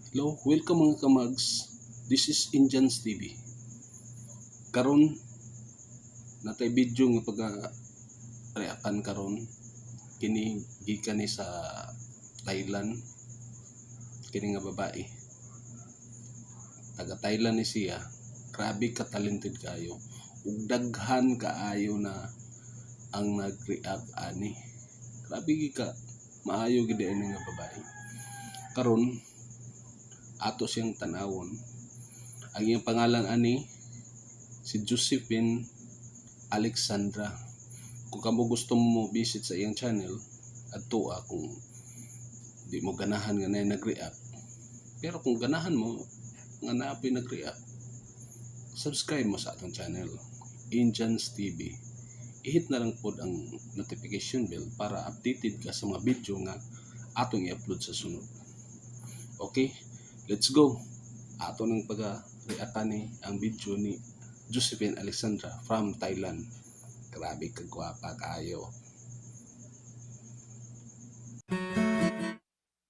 Hello, welcome, mga kamags. This is Indians TV. Karon natay video nga pag reakan karon, kini gikan ni sa Thailand kini nga babae. Taga Thailand ni siya. Grabe ka talented kayo. Ug daghan kaayo na ang nag-react ani. Grabe gid ka maayo gid ani nga babae. Karon ato siyang tanawon. Ang iyang pangalan ani si Josephine Alexandra. Kung kamo gusto mo visit sa iyang channel, adto kung di mo ganahan nga na nag-react. Pero kung ganahan mo nga naa po'y nag-react, subscribe mo sa atong channel, Indians TV. I-hit na lang pod ang notification bell para updated ka sa mga video nga atong i-upload sa sunod. Okay, let's go. Ato nang pag-reactan ni ang video ni Josephine Alexandra from Thailand. Grabe kagwapa kayo.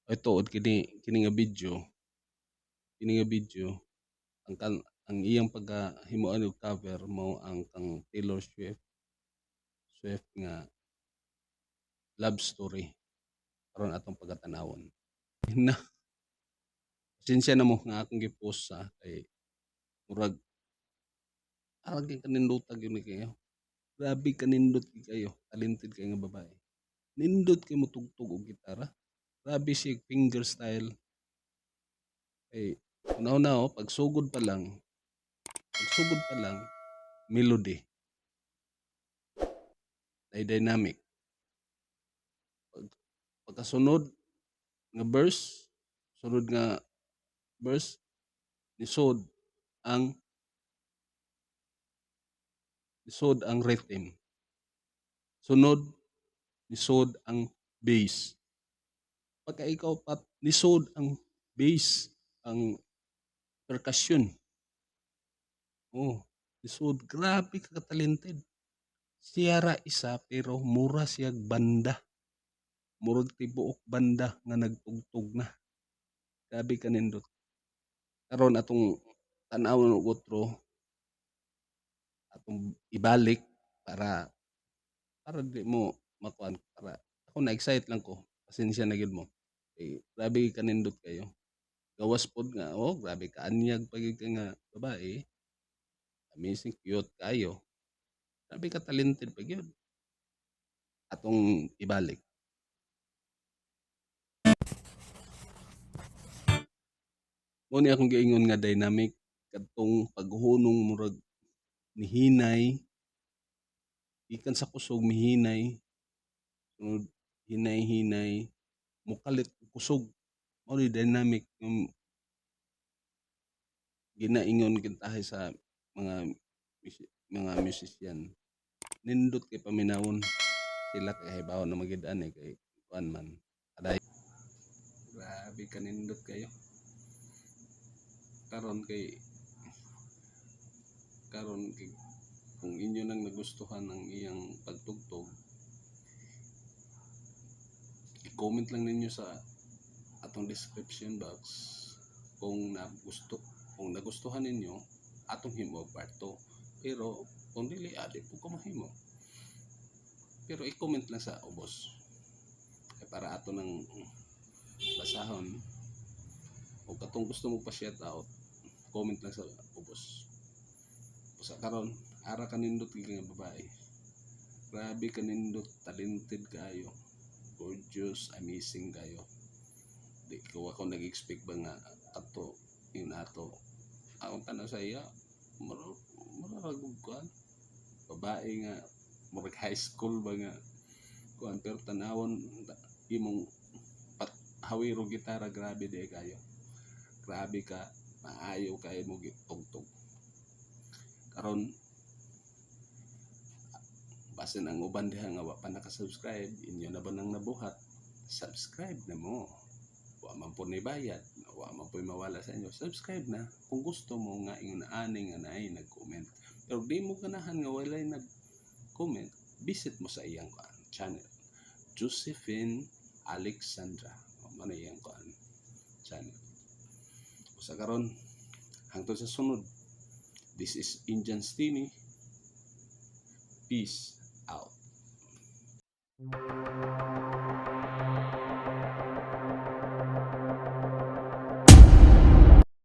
Ito kini kini nga video. Kini nga video ang iyang pagkahimuan og cover mao ang kang Taylor Swift Swift nga Love Story. Karon atong pagatanawon. Na pasensya na mo nga akong gi-post sa kay murag arag kay kanindota gyud ni kayo. Grabe kanindot gyud kayo, talented kayo nga babae. Nindot kay motugtog og gitara. Grabe siya finger style. Kay una-una oh, pagsugod pa lang melody. Ay dynamic. Pagkasunod nga verse, sunod nga verse, nisod ang rhythm. Sunod, nisod ang bass. Pagka ikaw pat nisod ang bass, ang percussion. Oh, nisod, grabe ka talented. Siya ra isa pero mura siyag banda. Murag tibuok banda nga nagtugtog na. Grabe ka nindot. Karon atong tan-awon og otro, atong ibalik para di mo makuan, para ako na-excite lang ko. Pasensya na gyud mo. Eh, grabe ka nindot kayo. Gawas pod nga oh, grabe ka anyag pa gyud ka nga babae. Amazing, cute kayo. Grabe ka talented pa gyud. Atong ibalik. Mao ni akong giingon nga dynamic kadtong paghunong, murag nihinay gikan sa kusog, mihinay, sunod hinay-hinay mokalit og kusog. Mao ni dynamic ng ginaingon kintahay sa mga musician. Nindot kay paminawon sila kay hibaw na magyud ani kay kuan man aday. Grabe kanindot kayo. Karon kay kung inyo nang nagustuhan ang iyang pagtugtog, i-comment lang ninyo sa atong description box kung nagustuhan ninyo atong himo part 2. Pero kung dili, adi po ko mahimo, pero i-comment lang sa ubos kay para ato nang basahon. O katong gusto mo pa shout out, comment lang sa ubos. Usa karon, ara kanindot gyud nga babae. Grabe kanindot, talented kayo, gorgeous, amazing kayo. Di ko ako nag-expect ba nga ato yun ato akong tanaw sa iya, mura kuan babae nga murag high school ba nga kuan, pero tanawon imong pat hawiro gitara, grabe di kayo, grabe ka maayo kay mo gitugtog. Karon basin ang uban diha nga wa pa naka-subscribe, inyo na ba nang nabuhat, subscribe na mo. Wa man po ni bayad, wa man po'y mawala sa inyo. Subscribe na kung gusto mo nga ingon ani nga naay nag-comment. Pero di mo ganahan nga walay nag-comment, visit mo sa iyang kuan channel, Josephine Alexandra. O, man iyang kuan channel. Sa karon, hangtod sa sunod. This is Indian Steamy. Peace out.